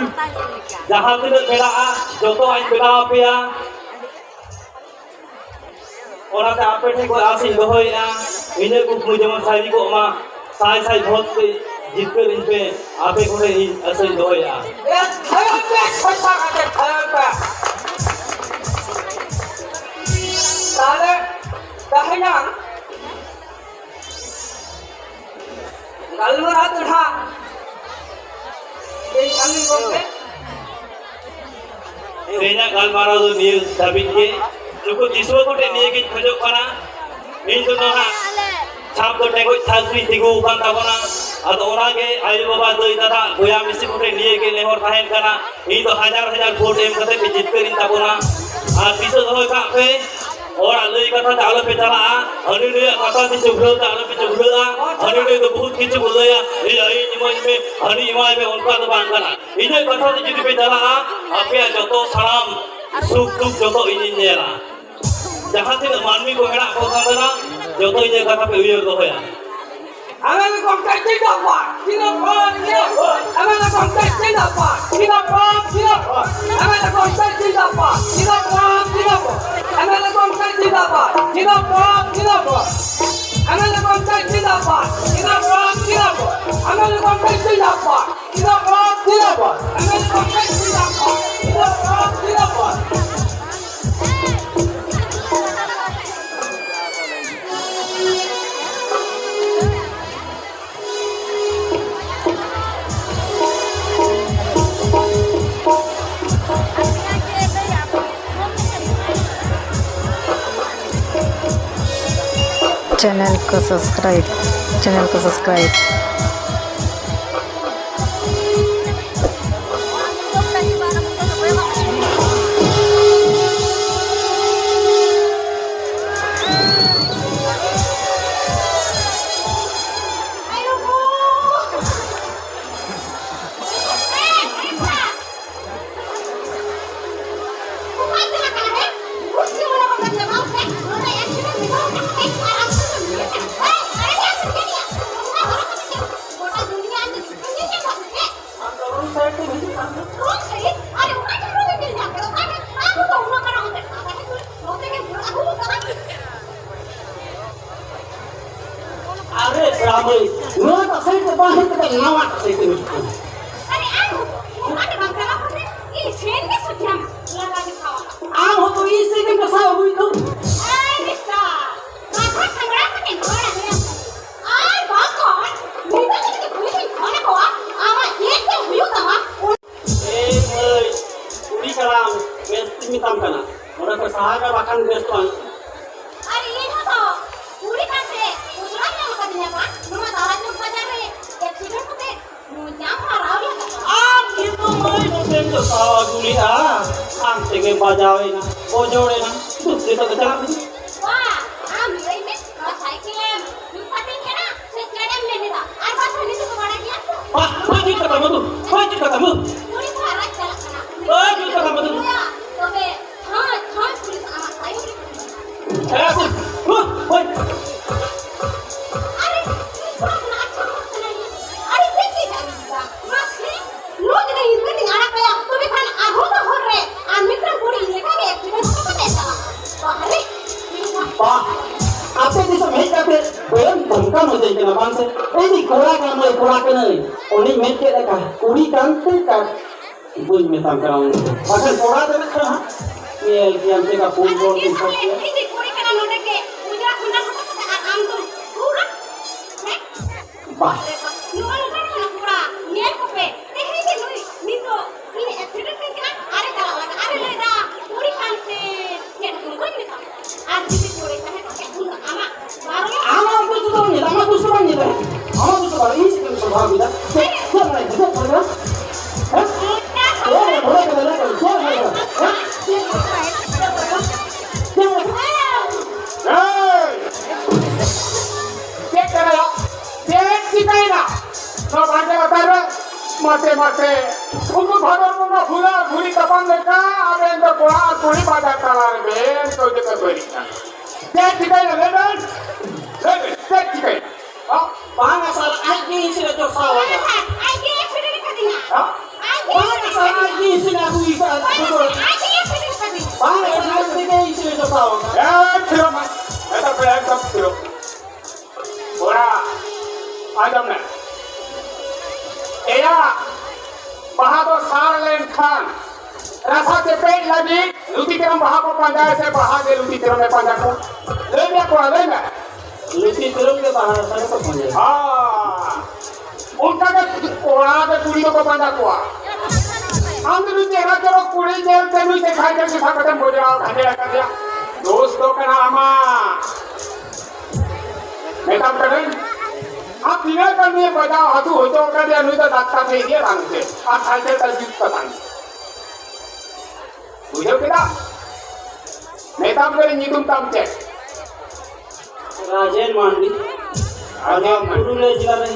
ᱡᱟᱦᱟᱸ ᱛᱤᱱᱟᱹᱜ ᱢᱮᱱᱟᱜᱼᱟ, ᱡᱚᱛᱚᱣᱟᱜ ᱤᱧ ᱵᱮᱱᱟᱣ ᱟᱯᱮᱭᱟ᱾ ᱚᱱᱟᱛᱮ ᱟᱯᱮ ᱴᱷᱮᱱ ᱠᱷᱚᱱ ᱟᱥ ᱤᱧ ᱫᱚᱦᱚᱭᱮᱫᱼᱟ, ᱤᱧᱟᱹᱜ ᱠᱩᱠᱢᱩ ᱡᱮᱢᱚᱱ ᱥᱟᱹᱨᱤ ᱠᱚᱜ ᱢᱟ, ᱥᱟᱭ ᱥᱟᱭ ᱵᱷᱳᱴ ᱛᱮ ᱡᱤᱛᱠᱟᱹᱨ ᱤᱧ ᱯᱮ, ᱟᱯᱮ ᱠᱚᱴᱷᱮᱱ ᱤᱧ ᱟᱥ ᱤᱧ ᱫᱚᱦᱚᱭᱮᱫᱼᱟ᱾ ᱮ, ᱛᱷᱟᱭᱚ ᱯᱮ, ᱯᱚᱭᱥᱟ ᱠᱟᱛᱮ ᱛᱷᱟᱭᱚ ᱯᱮ᱾ ᱛᱟᱦᱞᱮ ᱛᱟᱦᱮᱱᱟ ᱜᱟᱞᱢᱟᱨᱟᱣ ᱫᱚ ᱱᱟᱦᱟᱜ ᱛᱮᱦᱮᱧᱟᱜ ᱜᱟᱞᱢᱟᱨᱟᱣ ᱫᱚ ᱱᱤᱭᱟᱹ ᱫᱷᱟᱹᱵᱤᱡ ᱜᱮ᱾ ᱱᱩᱠᱩ ᱫᱤᱥᱩᱣᱟᱹ ᱠᱚᱴᱷᱮᱱ ᱱᱤᱭᱟᱹ ᱜᱤᱧ ᱠᱷᱚᱡᱚᱜ ᱠᱟᱱᱟ, ᱤᱧ ᱫᱚ ᱱᱟᱦᱟᱜ ᱪᱷᱟᱯ ᱫᱚ ᱴᱮᱸᱜᱚᱡ ᱛᱷᱟᱠ ᱨᱤᱧ ᱛᱤᱸᱜᱩ ᱟᱠᱟᱱ ᱛᱟᱵᱚᱱᱟ᱾ ᱟᱫᱚ ᱚᱱᱟᱜᱮ ᱟᱭᱳ ᱵᱟᱵᱟ, ᱫᱟᱹᱭ ᱫᱟᱫᱟ, ᱵᱚᱭᱦᱟ ᱢᱤᱥᱤ ᱠᱚᱴᱷᱮᱱ ᱱᱤᱭᱟᱹ ᱜᱮ ᱱᱮᱦᱚᱨ ᱛᱟᱦᱮᱱ ᱠᱟᱱᱟ, ᱤᱧ ᱫᱚ ᱦᱟᱡᱟᱨ ᱦᱟᱡᱟᱨ ᱵᱷᱳᱴ ᱮᱢ ᱠᱟᱛᱮ ᱯᱮ ᱡᱤᱛᱠᱟᱹᱨᱤᱧ ᱛᱟᱵᱚᱱᱟ᱾ ᱟᱨ ᱫᱤᱥᱟᱹ ᱫᱚᱦᱚᱭ ᱠᱟᱜ ᱯᱮ, ᱦᱚᱲᱟᱜ ᱞᱟᱹᱭ ᱠᱟᱛᱷᱟ ᱛᱮ ᱟᱞᱚ ᱯᱮ ᱪᱟᱞᱟᱜᱼᱟ, ᱦᱟᱹᱱᱤ ᱱᱩᱭᱟᱜ ᱠᱟᱛᱷᱟ ᱛᱮ ᱪᱩᱜᱷᱲᱟᱹᱣ ᱛᱮ ᱟᱞᱚ ᱯᱮ ᱪᱩᱜᱷᱲᱟᱹᱜᱼᱟ᱾ ᱦᱟᱹᱱᱤ ᱱᱩᱭ ᱫᱚ ᱵᱚᱦᱩᱛ ᱠᱤᱪᱷᱩ ᱠᱚ ᱞᱟᱹᱭᱟ, "ᱮᱭ, ᱤᱧ ᱤᱢᱟᱹᱧ ᱢᱮ, ᱦᱟᱹᱱᱤ ᱮᱢᱟᱭ ᱢᱮ", ᱚᱱᱠᱟ ᱫᱚ ᱵᱟᱝ ᱠᱟᱱᱟ᱾ ᱤᱧᱟᱹᱜ ᱠᱟᱛᱷᱟ ᱛᱮ ᱡᱩᱫᱤ ᱯᱮ ᱪᱟᱞᱟᱜᱼᱟ, ᱟᱯᱮᱭᱟᱜ ᱡᱚᱛᱚ ᱥᱟᱱᱟᱢ ᱥᱩᱠ ᱫᱩᱠ ᱡᱚᱛᱚ ᱤᱧᱤᱧ ᱧᱮᱞᱟ᱾ ᱡᱟᱦᱟᱸ ᱛᱤᱱᱟᱹᱜ ᱢᱟᱹᱱᱢᱤ ᱠᱚ ᱢᱮᱱᱟᱜ ᱠᱚ ᱛᱟᱵᱚᱱᱟ, ᱡᱚᱛᱚ ᱤᱧᱟᱹᱜ ᱠᱟᱛᱷᱟ ᱯᱮ ᱩᱭᱦᱟᱹᱨ ᱫᱚᱦᱚᱭᱟ᱾ ᱮᱢ ᱮᱞ ᱮ ᱜᱚᱢᱠᱮ ᱡᱤᱱᱫᱟᱵᱟᱫ, ᱡᱤᱱᱫᱟᱵᱟᱫ, ᱡᱤᱱᱫᱟᱵᱟᱫ᱾ ᱮᱢ ᱮᱞ ᱮ ᱜᱚᱢᱠᱮ ᱡᱤᱱᱫᱟᱵᱟᱫ, ᱡᱤᱱᱫᱟᱵᱟᱫ, ᱡᱤᱱᱫᱟᱵᱟᱫ᱾ ᱮᱢ ᱮᱞ ᱮ ᱜᱚᱢᱠᱮ ᱡᱤᱱᱫᱟᱵᱟᱫ, ᱡᱤᱱᱫᱟᱵᱟᱫ, ᱡᱤᱱᱫᱟᱵᱟᱫ᱾ ᱮᱢ ᱮᱞ ᱮ ᱜᱚᱢᱠᱮ ᱡᱤᱱᱫᱟᱵᱟᱫ, ᱡᱤᱱᱫᱟᱵᱟᱫ, ᱡᱤᱱᱫᱟᱵᱟᱫ᱾ ᱮᱢ ᱮᱞ ᱮ ᱜᱚᱢᱠᱮ ᱡᱤᱱᱫᱟᱵᱟᱫ, ᱡᱤᱱᱫᱟᱵᱟᱫ, ᱡᱤᱱᱫᱟᱵᱟᱫ᱾ ᱮᱢ ᱮᱞ ᱮ ᱜᱚᱢᱠᱮ ᱡᱤᱱᱫᱟᱵᱟᱫ, ᱡᱤᱱᱫᱟᱵᱟᱫ, ᱡᱤᱱᱫᱟᱵᱟᱫ᱾ ᱮᱢ ᱮᱞ ᱮ ᱜᱚᱢᱠᱮ ᱡᱤᱱᱫᱟᱵᱟᱫ, ᱡᱤᱱᱫᱟᱵᱟᱫ, ᱡᱤᱱᱫᱟᱵᱟᱫ᱾ Channel ko subscribe, channel ko subscribe. ᱟᱨᱮ ᱯᱮᱲᱟ ᱢᱟᱹᱭ, ᱱᱚᱣᱟᱴᱟᱜ ᱥᱟᱭᱤᱰ ᱛᱮ ᱵᱟᱝ ᱦᱮᱡ ᱠᱟᱛᱮ ᱱᱟᱣᱟᱴᱟᱜ ᱥᱟᱭᱤᱰ ᱛᱮ ᱦᱤᱡᱩᱜ ᱠᱟᱱᱟ᱾ ᱟᱨᱮ ᱟᱢ ᱦᱚᱸ, ᱚᱱᱠᱟ ᱫᱚ ᱵᱟᱝ ᱪᱟᱞᱟᱣ ᱠᱟᱛᱮ ᱤᱧ ᱥᱮᱱ ᱜᱮ ᱥᱚᱡᱷᱮᱢ ᱞᱟᱜᱟ ᱜᱮ ᱠᱷᱟᱣᱟ᱾ ᱟᱢ ᱦᱚᱸᱛᱚ ᱤᱧ ᱥᱮᱫ ᱜᱮᱢ ᱜᱷᱟᱥᱟᱣ ᱟᱹᱜᱩᱭᱮᱫ ᱫᱚ᱾ ᱟᱭ ᱢᱤᱥᱴᱟᱨ, ᱠᱟᱛᱷᱟ ᱥᱟᱢᱵᱲᱟᱣ ᱠᱟᱛᱮ ᱨᱚᱲ ᱟᱞᱮ᱾ ᱟᱨ ᱵᱟᱝᱠᱷᱟᱱ ᱱᱤᱛᱚᱜ ᱡᱩᱫᱤ ᱯᱩᱞᱤᱥ ᱤᱧ ᱯᱷᱳᱱ ᱟᱠᱚᱣᱟ, ᱟᱢᱟᱜ ᱡᱮᱞ ᱛᱮ ᱦᱩᱭᱩᱜ ᱛᱟᱢᱟ᱾ ᱟᱹᱜᱩ ᱞᱮᱜᱼᱟ, ᱟᱢ ᱛᱮᱜᱮ ᱵᱟᱡᱟᱣ ᱮᱱᱟ, ᱵᱚᱡᱚᱲ ᱮᱱᱟ, ᱫᱩᱠ ᱛᱮ ᱫᱚ ᱪᱟᱞᱟᱜ ᱢᱮ᱾ ᱵᱟ, ᱟᱢ ᱞᱟᱹᱭ ᱢᱮ, ᱱᱚᱣᱟ ᱥᱟᱭᱠᱮᱞ ᱮᱢ ᱧᱩ ᱠᱟᱛᱮᱧ ᱦᱮᱡ ᱮᱱᱟ, ᱥᱮ ᱪᱮᱫ ᱮᱢ ᱢᱮᱱ ᱮᱫᱟ? ᱟᱨ ᱵᱟᱝᱠᱷᱟᱱ ᱱᱤᱛᱚᱜ ᱫᱚ ᱵᱟᱲᱟᱭ ᱜᱮᱭᱟ ᱛᱚ᱾ ᱵᱟ, ᱵᱟ, ᱪᱮᱫ ᱠᱟᱛᱷᱟ ᱢᱟᱹᱫᱩ? ᱵᱟ, ᱪᱮᱫ ᱠᱟᱛᱷᱟ ᱢᱟᱹᱫᱩ? ᱠᱩᱲᱤ ᱠᱚ ᱟᱨᱟᱜ ᱪᱟᱞᱟᱜ ᱠᱟᱱᱟ᱾ ᱵᱟ, ᱪᱮᱫ ᱠᱟᱛᱷᱟ ᱢᱟᱹᱫᱩ? ᱛᱚᱵᱮ, ᱦᱳᱭ, ᱦᱳᱭ, ᱯᱩᱞᱤᱥ ᱟᱢᱟᱜ ᱥᱟᱭᱤᱰ ᱨᱮ᱾ ᱦᱮᱸ, ᱦᱳᱭ, ᱦᱳᱭ᱾ ᱟᱨᱮ, ᱤᱧ ᱠᱚᱲᱟ ᱠᱟᱱᱟ, ᱟᱪᱪᱷᱟ, ᱦᱚᱲ ᱠᱟᱱᱟᱭ᱾ ᱟᱨᱮ, ᱪᱮᱫ ᱪᱮᱫ ᱟᱹᱜᱩ ᱠᱮᱫᱟ? ᱢᱟᱥᱮ, ᱱᱩᱭ ᱡᱩᱫᱤ ᱤᱧ ᱠᱟᱹᱴᱤᱡ ᱟᱲᱟᱜ ᱠᱟᱭᱟ, ᱛᱚᱵᱮ ᱠᱷᱟᱱ ᱟᱨᱦᱚᱸ ᱫᱚ ᱦᱚᱨ ᱨᱮ ᱟᱨ ᱢᱤᱫᱴᱟᱝ ᱠᱩᱲᱤ ᱞᱮᱠᱟ ᱜᱮ ᱮᱠᱥᱤᱰᱮᱱᱴ ᱦᱚᱴᱚ ᱠᱟᱛᱮ ᱪᱟᱞᱟᱜᱼᱟ᱾ ᱵᱟᱦᱨᱮ᱾ ᱵᱟ, ᱟᱯᱮ ᱫᱤᱥᱚᱢ ᱦᱮᱡ ᱠᱟᱛᱮ ᱵᱮᱭᱟᱢ ᱫᱷᱚᱢᱠᱟ ᱢᱚᱡᱟᱹᱧ ᱠᱟᱱᱟ, ᱵᱟᱝ ᱥᱮ? ᱤᱧ ᱫᱚ ᱠᱚᱲᱟ ᱠᱟᱱ ᱱᱚᱭ ᱠᱚᱲᱟ ᱠᱟᱹᱱᱟᱹᱧ᱾ ᱩᱱᱤ ᱢᱮᱱ ᱠᱮᱫ ᱞᱮᱠᱟ, ᱠᱩᱲᱤ ᱠᱟᱱ ᱛᱮ ᱠᱟ-, ᱵᱟᱹᱧ ᱢᱮᱛᱟᱢ ᱠᱟᱱᱟ ᱩᱱᱤ ᱫᱚ᱾ ᱵᱟᱠᱷᱟᱱ ᱠᱚᱲᱟ ᱫᱚ ᱢᱮᱱᱟᱜ ᱠᱟᱱᱟ ᱦᱟᱸᱜ᱾ ᱧᱮᱞ ᱠᱮᱭᱟᱢ ᱪᱮᱫ ᱞᱮᱠᱟ ᱯᱷᱩᱴᱵᱚᱞ ᱠᱚᱧ ᱥᱟᱵ ᱠᱮᱭᱟ᱾ ᱤᱧ ᱫᱚ ᱠᱩᱲᱤ ᱠᱟᱱᱟ ᱱᱚᱰᱮ ᱜᱮ᱾ ᱚᱡᱽᱨᱟ ᱠᱷᱚᱱᱰᱟ ᱦᱚᱴᱚ ᱠᱟᱛᱮ ᱟᱨ ᱟᱢ ᱫᱚᱢ ᱨᱩᱣᱟᱹᱲᱟ? ᱦᱮᱸ? ᱵᱟᱦ᱾ ᱱᱚᱜᱼᱚ ᱱᱚᱝᱠᱟᱱ ᱠᱟᱱᱟ ᱠᱚᱲᱟ, ᱧᱮᱞ ᱠᱚᱯᱮ, ᱛᱮᱦᱮᱧ ᱜᱮ ᱱᱩᱭ ᱱᱤᱛᱚᱜ ᱤᱧ ᱮᱠᱥᱤᱰᱮᱱᱴ ᱠᱟᱱᱟ, ᱟᱨᱮ ᱪᱟᱞᱟᱜ ᱞᱟᱜᱟ, ᱟᱨᱮ ᱞᱟᱹᱭᱫᱟ, ᱠᱩᱲᱤ ᱠᱟᱱᱛᱮ ᱪᱮᱫ ᱦᱚᱸ ᱵᱟᱹᱧ ᱢᱮᱛᱟᱢᱟ᱾ ᱟᱨ ᱡᱩᱫᱤ ᱠᱩᱲᱤ ᱛᱟᱦᱮᱸ ᱠᱚᱜ ᱠᱷᱟᱡ, ᱩᱱ ᱫᱚ ᱟᱢᱟᱜ ᱵᱟᱨᱚ ᱟᱢᱟᱜ ᱫᱩᱥ ᱫᱚ ᱵᱟᱝ ᱧᱮᱞᱟ, ᱟᱢᱟᱜ ᱫᱩᱥ ᱫᱚ ᱵᱟᱝ ᱧᱮᱞᱟ᱾ ᱟᱢᱟᱜ ᱫᱩᱥ ᱫᱚ ᱵᱟᱝ, ᱤᱧ ᱪᱮᱫ ᱠᱟᱹᱧ ᱥᱟᱢᱵᱷᱟᱣ ᱠᱮᱫᱟ? ᱪᱮᱫ, ᱪᱮᱫ ᱵᱟᱲᱟᱭ, ᱪᱮᱫ ᱵᱟᱲᱟᱭ? ᱦᱮᱸ? ᱪᱮᱫ ᱵᱟᱲᱟᱭ, ᱪᱮᱫ ᱵᱟᱲᱟᱭ? ᱦᱮᱸ? ᱪᱮᱫ ᱵᱟᱲᱟᱭ? ᱪᱮᱫ ᱵᱟᱲᱟᱭ? ᱮᱭ! ᱪᱮᱫ ᱠᱟᱱᱟ ᱭᱟ? ᱪᱮᱫ ᱪᱤᱠᱟᱹᱭᱮᱱᱟ? ᱱᱚᱣᱟ ᱵᱟᱝᱜᱮ ᱞᱟᱛᱟᱨ ᱨᱮ? ᱢᱟᱥᱮ, ᱢᱟᱥᱮ᱾ ᱩᱱᱠᱩ ᱵᱷᱟᱫᱚᱨ ᱵᱚᱸᱜᱟ ᱵᱷᱩᱞᱟ ᱵᱷᱩᱞᱤ ᱛᱟᱯᱟᱢ ᱞᱮᱠᱟ ᱟᱵᱮᱱ ᱫᱚ ᱠᱚᱲᱟ ᱟᱨ ᱠᱩᱲᱤ ᱵᱟᱡᱟᱨ ᱛᱟᱞᱟ ᱨᱮᱵᱮᱱ ᱠᱟᱹᱣᱡᱟᱹ ᱠᱟᱹᱯᱟᱹᱨᱤᱜ ᱠᱟᱱᱟ᱾ ᱪᱮᱫ ᱪᱤᱠᱟᱹᱭᱮᱱᱟ? ᱞᱟᱹᱭ ᱵᱮᱱ᱾ ᱞᱟᱹᱭ ᱵᱮᱱ, ᱪᱮᱫ ᱪᱤᱠᱟᱹᱭᱮᱱᱟ? ᱦᱚᱸ? ᱵᱟᱝᱟ ᱥᱟᱨ, ᱟᱡ ᱜᱮ ᱤᱧ ᱥᱮᱫ ᱮ ᱡᱚᱥᱟᱣ ᱟᱠᱟᱫᱟ᱾ ᱟᱡ ᱜᱮ ᱮᱠᱥᱤᱰᱮᱱᱴ ᱟᱠᱟᱫᱤᱧᱟ᱾ ᱦᱚᱸ? ᱟᱡ ᱜᱮ ᱵᱟᱝᱟ ᱥᱟᱨ, ᱟᱡ ᱜᱮ ᱤᱧ ᱥᱮᱫ ᱮ ᱟᱹᱜᱩ ᱟᱠᱟᱫᱟ᱾ ᱟᱡ ᱜᱮ ᱮᱠᱥᱤᱰᱮᱱᱴ ᱟᱠᱟᱫᱤᱧᱟ᱾ ᱵᱟᱝᱟ ᱥᱟᱨ, ᱟᱡ ᱛᱮᱜᱮ ᱤᱧ ᱥᱮᱫ ᱮ ᱡᱚᱥᱟᱣ ᱟᱠᱟᱫᱟ᱾ ᱮ, ᱛᱷᱤᱨᱚᱜ ᱢᱮ᱾ ᱮᱴᱟᱜ ᱯᱮ ᱮᱠᱫᱚᱢ ᱛᱷᱤᱨᱚᱜ᱾ ᱠᱚᱲᱟ, ᱟᱸᱡᱚᱢ ᱢᱮ᱾ ᱮᱭᱟ, ᱵᱟᱦᱟ ᱫᱚ ᱥᱟᱨ ᱞᱮᱱᱠᱷᱟᱱ ᱨᱟᱥᱟ ᱪᱮᱯᱮᱡ ᱞᱟᱹᱜᱤᱫ ᱞᱩᱛᱤ ᱛᱮᱨᱚᱢ ᱵᱟᱦᱟ ᱠᱚ ᱯᱟᱸᱡᱟᱭᱟ ᱥᱮ ᱵᱟᱦᱟ ᱜᱮ ᱞᱩᱛᱤ ᱛᱮᱨᱚᱢ ᱮ ᱯᱟᱸᱡᱟ ᱠᱚᱣᱟ? ᱞᱟᱹᱭ ᱢᱮ ᱠᱚᱲᱟ, ᱞᱟᱹᱭ ᱢᱮ᱾ ᱞᱩᱛᱤ ᱛᱮᱨᱚᱢ ᱜᱮ ᱵᱟᱦᱟ ᱨᱟᱥᱟ ᱫᱚᱠᱚ ᱯᱟᱸᱡᱟᱭᱟ᱾ ᱦᱟᱸ᱾ ᱚᱱᱠᱟ ᱜᱮ ᱠᱚᱲᱟ ᱜᱮ ᱠᱩᱲᱤ ᱫᱚᱠᱚ ᱯᱟᱸᱡᱟ ᱠᱚᱣᱟ᱾ ᱟᱢ ᱫᱚ ᱱᱩᱭ ᱪᱮᱦᱨᱟ ᱪᱚᱨᱚᱠ ᱠᱩᱲᱤ ᱧᱮᱞ ᱛᱮ ᱱᱩᱭ ᱪᱮᱠᱷᱟᱭ ᱪᱮᱠᱷᱟᱭ ᱥᱟᱵ ᱠᱟᱛᱮᱢ ᱵᱚᱡᱽᱨᱟᱣ ᱜᱷᱟᱸᱡᱮᱲ ᱟᱠᱟᱫᱮᱭᱟ᱾ ᱫᱳᱥ ᱫᱚ ᱠᱟᱱᱟ ᱟᱢᱟᱜ᱾ ᱢᱮᱛᱟᱢ ᱠᱟᱹᱱᱟᱹᱧ, ᱟᱢ ᱛᱤᱱᱟᱹᱜ ᱜᱟᱱ ᱱᱩᱭ ᱵᱟᱡᱟᱣ ᱦᱟᱹᱥᱩ ᱦᱚᱪᱚ ᱟᱠᱟᱫᱮᱭᱟ, ᱱᱩᱭ ᱫᱚ ᱰᱟᱠᱛᱟᱨ ᱴᱷᱮᱱ ᱤᱫᱤᱭᱮ ᱵᱟᱝ ᱥᱮ, ᱟᱨ ᱥᱟᱭᱠᱮᱞ ᱛᱟᱭ ᱡᱩᱛ ᱠᱟᱛᱟᱢ᱾ ᱵᱩᱡᱷᱟᱹᱣ ᱠᱮᱫᱟ? ᱢᱮᱛᱟᱢ ᱠᱟᱹᱱᱟᱹᱧ, ᱧᱩᱛᱩᱢ ᱛᱟᱢ ᱪᱮᱫ? ᱨᱟᱡᱮᱱ ᱢᱟᱱᱰᱤ᱾ ᱟᱨ ᱨᱟᱡᱮᱱ ᱱᱚᱣᱟ ᱢᱟᱱᱰᱤ᱾ ᱯᱩᱨᱩᱞᱤᱭᱟᱹ ᱡᱮᱞᱟ ᱨᱮ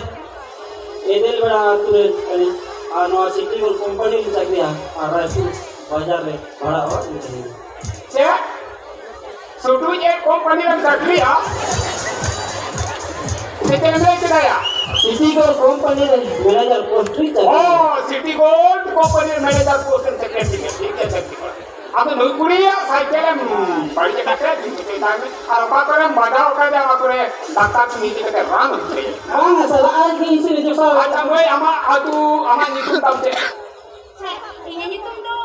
ᱮᱫᱮᱞ ᱵᱮᱲᱟ ᱟᱹᱛᱩ ᱨᱮ ᱠᱟᱹᱱᱟᱹᱧ᱾ ᱟᱨ ᱱᱚᱣᱟ ᱥᱤᱴᱤ ᱜᱳᱞᱰ ᱠᱳᱢᱯᱟᱱᱤ ᱨᱮᱧ ᱪᱟᱹᱠᱨᱤᱭᱟ᱾ ᱟᱨ ᱨᱟᱭᱯᱩᱨ ᱵᱟᱡᱟᱨ ᱨᱮ ᱵᱷᱟᱲᱟ ᱚᱲᱟᱜ ᱨᱤᱧ ᱛᱟᱦᱮᱱᱟ᱾ ᱪᱮᱫ? ᱥᱩᱴᱩᱡ ᱮ ᱠᱳᱢᱯᱟᱱᱤ ᱨᱮᱢ ᱪᱟᱹᱠᱨᱤᱭᱟ? ᱥᱮ ᱪᱮᱫ ᱮᱢ ᱞᱟᱹᱭ ᱠᱮᱫᱟ ᱭᱟ? ᱥᱤᱴᱤ ᱜᱳᱞᱰ ᱠᱳᱢᱯᱟᱱᱤ ᱨᱮ ᱢᱮᱱᱮᱡᱟᱨ ᱯᱳᱥᱴ ᱨᱤᱧ ᱪᱟᱹᱠᱨᱤᱭᱟ᱾ ᱚ, ᱥᱤᱴᱤ ᱜᱳᱞᱰ ᱠᱳᱢᱯᱟᱱᱤ ᱨᱮ ᱢᱮᱱᱮᱡᱟᱨ ᱯᱳᱥᱴ ᱨᱮᱢ ᱪᱟᱹᱠᱨᱤᱭᱟ᱾ ᱴᱷᱤᱠ ᱜᱮᱭᱟ, ᱴᱷᱤᱠ ᱜᱮᱭᱟ, ᱴᱷᱤᱠ ᱜᱮᱭᱟ᱾ ᱟᱫᱚ ᱱᱩᱭ ᱠᱩᱲᱤᱭᱟᱜ ᱥᱟᱭᱠᱮᱞ ᱮᱢ ᱵᱟᱹᱲᱤᱡ ᱟᱠᱟᱫ ᱛᱟᱭᱟ, ᱴᱷᱤᱠ ᱜᱮ ᱛᱟᱦᱮᱸ ᱠᱟᱱᱟ᱾ ᱟᱨ ᱚᱠᱟ ᱠᱚᱨᱮᱢ ᱵᱟᱡᱟᱣ ᱟᱠᱟᱫᱮᱭᱟ, ᱚᱱᱟ ᱠᱚᱨᱮ ᱰᱟᱠᱛᱟᱨ ᱴᱷᱮᱱ ᱤᱫᱤ ᱠᱟᱛᱮ ᱨᱟᱱ ᱦᱚᱪᱚᱭᱮ᱾ ᱵᱟᱝ, ᱥᱟᱞᱟ, ᱟᱨ ᱤᱧ ᱥᱮᱫ ᱡᱚᱥᱟᱣ᱾ ᱟᱪᱪᱷᱟ ᱢᱟᱹᱭ, ᱟᱢᱟᱜ ᱟᱹᱛᱩ, ᱟᱢᱟᱜ ᱧᱩᱛᱩᱢ ᱛᱟᱢ ᱪᱮᱫ? ᱦᱮᱸ, ᱤᱧᱟᱹᱜ ᱧᱩᱛᱩᱢ ᱫᱚ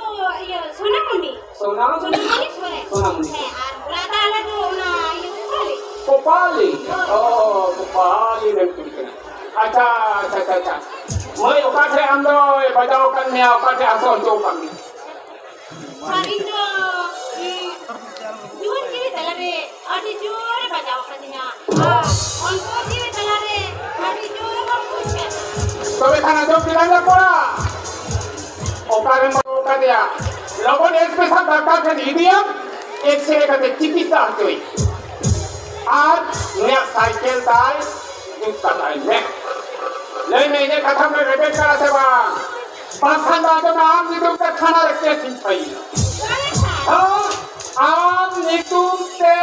ᱤᱭᱟᱹ ᱥᱳᱱᱟᱢᱩᱱᱤ᱾ ᱥᱳᱱᱟᱢᱩᱱᱤ? ᱥᱳᱱᱟᱢᱩᱱᱤ ᱥᱚᱨᱮᱱ᱾ ᱥᱳᱱᱟᱢᱩᱱᱤ᱾ ᱦᱮᱸ, ᱟᱨ ᱚᱲᱟᱜ ᱫᱚ ᱟᱞᱮ ᱫᱚ ᱚᱱᱟ ᱤᱭᱟᱹ ᱠᱚᱯᱟᱞᱤ᱾ ᱠᱚᱯᱟᱞᱤ? ᱚ, ᱠᱚᱯᱟᱞᱤ ᱨᱮᱱ ᱠᱩᱲᱤ ᱠᱟᱱᱟ᱾ ᱟᱪᱪᱷᱟ, ᱟᱪᱪᱷᱟ, ᱟᱪᱪᱷᱟ, ᱟᱪᱪᱷᱟ᱾ ᱢᱟᱹᱭ, ᱚᱠᱟ ᱴᱷᱮᱡ ᱟᱢ ᱫᱚ ᱵᱟᱡᱟᱣ ᱟᱠᱟᱫ ᱢᱮᱭᱟ, ᱚᱠᱟ ᱴᱷᱮᱡ ᱦᱟᱹᱥᱩ ᱦᱚᱪᱚ ᱟᱠᱟᱫ ᱢᱮᱭᱟ? ᱥᱟᱹᱨᱤ ᱫᱚ, ᱩᱸ, ᱡᱩᱣᱟᱹᱱ ᱡᱤᱣᱤ ᱛᱟᱞᱟᱨᱮ ᱟᱹᱰᱤ ᱡᱳᱨᱮ ᱵᱟᱡᱟᱣ ᱟᱠᱟᱫᱤᱧᱟ᱾ ᱟᱨ ᱚᱱᱛᱚᱨ ᱡᱤᱣᱤ ᱛᱟᱞᱟᱨᱮ ᱟᱹᱰᱤ ᱡᱳᱨᱮ ᱵᱟᱹᱲᱤᱡ ᱟᱠᱟᱫᱤᱧᱟ᱾ ᱛᱚᱵᱮ ᱠᱷᱟᱱ ᱟᱸᱡᱚᱢ ᱠᱮᱫᱟᱢ ᱭᱟ ᱠᱚᱲᱟ? ᱚᱠᱟᱨᱮᱢ ᱵᱟᱹᱜᱤ ᱟᱠᱟᱫᱮᱭᱟ? ᱞᱚᱜᱚᱱ ᱥᱯᱮᱥᱟᱞ ᱰᱟᱠᱛᱟᱨ ᱴᱷᱮᱱ ᱤᱫᱤᱭᱮᱢ, ᱮᱠᱥᱨᱮ ᱠᱟᱛᱮ ᱪᱤᱠᱤᱛᱥᱟ ᱦᱚᱪᱚᱭᱮᱢ᱾ ᱟᱨ ᱱᱩᱭᱟᱜ ᱥᱟᱭᱠᱮᱞ ᱛᱟᱭ ᱡᱩᱛ ᱠᱟᱛᱟᱭ ᱢᱮ᱾ ᱞᱟᱹᱭ ᱢᱮ, ᱤᱧᱟᱹᱜ ᱠᱟᱛᱷᱟᱢ ᱨᱮᱵᱮᱱ ᱠᱟᱱᱟ ᱥᱮ ᱵᱟᱝ? ᱵᱟᱝᱠᱷᱟᱱ ᱫᱚ ᱟᱸᱡᱚᱢ ᱢᱮ, ᱟᱢ ᱧᱩᱛᱩᱢ ᱛᱮ ᱛᱷᱟᱱᱟ ᱨᱮ ᱠᱮᱥ ᱤᱧ ᱯᱷᱟᱭᱤᱞᱟ᱾ ᱦᱮᱸ? ᱟᱢ ᱧᱩᱛᱩᱢ ᱛᱮ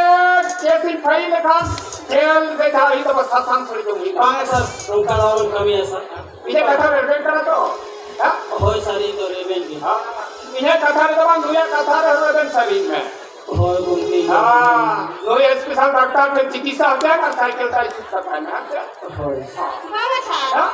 ᱠᱮᱥ ᱤᱧ ᱯᱷᱟᱭᱤᱞ ᱞᱮᱠᱷᱟᱱ ᱡᱮᱞ ᱨᱮ ᱡᱟᱦᱟᱸ ᱦᱩᱭᱩᱜ ᱛᱟᱢᱟ, ᱥᱟᱥᱟᱝ ᱥᱟᱹᱲᱤ ᱡᱚᱢ ᱦᱩᱭᱩᱜ ᱛᱟᱢᱟ᱾ ᱵᱟᱝ ᱥᱟᱨ, ᱚᱱᱠᱟ ᱫᱚ ᱟᱞᱚᱢ ᱠᱟᱹᱢᱤᱭᱟ ᱥᱟᱨ᱾ ᱤᱧᱟᱹᱜ ᱠᱟᱛᱷᱟ ᱨᱮᱵᱮᱱ ᱠᱟᱱᱟ ᱛᱚ? ᱦᱮᱸ? ᱦᱳᱭ ᱥᱟᱨ, ᱤᱧ ᱫᱚ ᱨᱮᱵᱮᱱ ᱜᱮ᱾ ᱦᱮᱸ? ᱤᱧᱟᱹᱜ ᱠᱟᱛᱷᱟ ᱨᱮᱫᱚ ᱵᱟᱝ, ᱱᱩᱭᱟᱜ ᱠᱟᱛᱷᱟ ᱨᱮ ᱨᱮᱵᱮᱱ ᱥᱟᱹᱨᱤ ᱢᱮ᱾ ᱦᱳᱭ ᱜᱚᱢᱠᱮ᱾ ᱦᱮᱸ, ᱱᱩᱭ ᱥᱯᱮᱥᱟᱞ ᱰᱟᱠᱛᱟᱨ ᱴᱷᱮᱱ ᱪᱤᱠᱤᱛᱥᱟ ᱦᱚᱪᱚᱭᱮᱢ ᱟᱨ ᱥᱟᱭᱠᱮᱞ ᱛᱟᱭ ᱡᱩᱛ ᱠᱟᱛᱟᱭ ᱢᱮ, ᱦᱮᱸ ᱥᱮ? ᱦᱳᱭ᱾ ᱵᱟᱝᱟ ᱥᱟᱨ᱾ ᱦᱮᱸ?